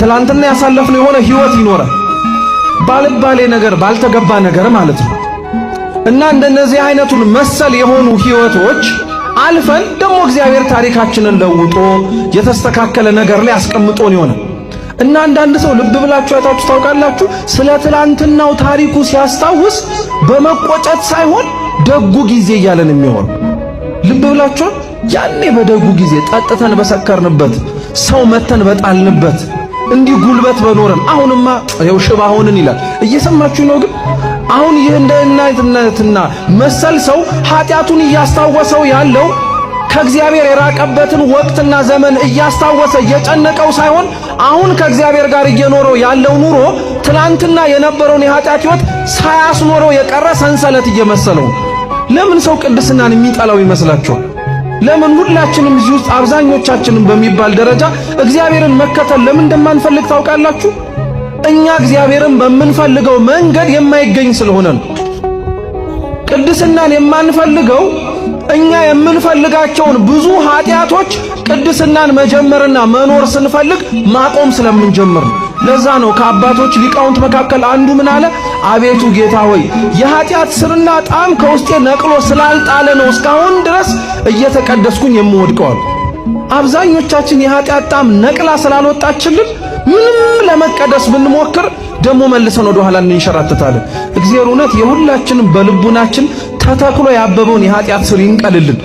ትላንትና ያሳለፍነው የሆነ ህይወት ይኖራል። ባልባሌ ነገር፣ ባልተገባ ነገር ማለት ነው። እና እንደነዚህ አይነቱን መሰል የሆኑ ህይወቶች አልፈን ደግሞ እግዚአብሔር ታሪካችንን ለውጦ የተስተካከለ ነገር ላይ አስቀምጦን ይሆናል። እና አንዳንድ ሰው ልብ ብላችሁ አይታችሁ ታውቃላችሁ? ስለ ትላንትናው ታሪኩ ሲያስታውስ በመቆጨት ሳይሆን ደጉ ጊዜ እያለን የሚሆን ልብ ብላችኋል? ያኔ በደጉ ጊዜ ጠጥተን በሰከርንበት፣ ሰው መተን በጣልንበት፣ እንዲህ ጉልበት በኖረን፣ አሁንማ ይኸው ሽባ ሆንን ይላል። እየሰማችሁ ነው። ግን አሁን ይህ እንደ እናትነትና መሰል ሰው ኃጢአቱን እያስታወሰው ያለው ከእግዚአብሔር የራቀበትን ወቅትና ዘመን እያስታወሰ እየጨነቀው ሳይሆን አሁን ከእግዚአብሔር ጋር እየኖረው ያለው ኑሮ ትላንትና የነበረውን የኃጢአት ሕይወት ሳያስኖረው የቀረ ሰንሰለት እየመሰለው። ለምን ሰው ቅድስናን የሚጠላው ይመስላችኋል? ለምን ሁላችንም እዚህ ውስጥ አብዛኞቻችንም በሚባል ደረጃ እግዚአብሔርን መከተል ለምን እንደማንፈልግ ታውቃላችሁ? እኛ እግዚአብሔርን በምንፈልገው መንገድ የማይገኝ ስለሆነ ነው። ቅድስናን የማንፈልገው እኛ የምንፈልጋቸውን ብዙ ኃጢአቶች ቅድስናን መጀመርና መኖር ስንፈልግ ማቆም ስለምንጀምር ነው። ለዛ ነው ከአባቶች ሊቃውንት መካከል አንዱ ምን አለ? አቤቱ ጌታ ሆይ፣ የኃጢአት ስርና ጣም ከውስጤ ነቅሎ ስላልጣለ ነው እስካሁን ድረስ እየተቀደስኩኝ የምወድቀው። አብዛኞቻችን የኃጢአት ጣም ነቅላ ስላልወጣችልን ምንም ለመቀደስ ብንሞክር ደግሞ መልሰን ወደ ኋላ እንንሸራተታለን። እግዚአብሔር እውነት የሁላችንም በልቡናችን ተተክሎ ያበበውን የኃጢአት ስር ይንቀልልን።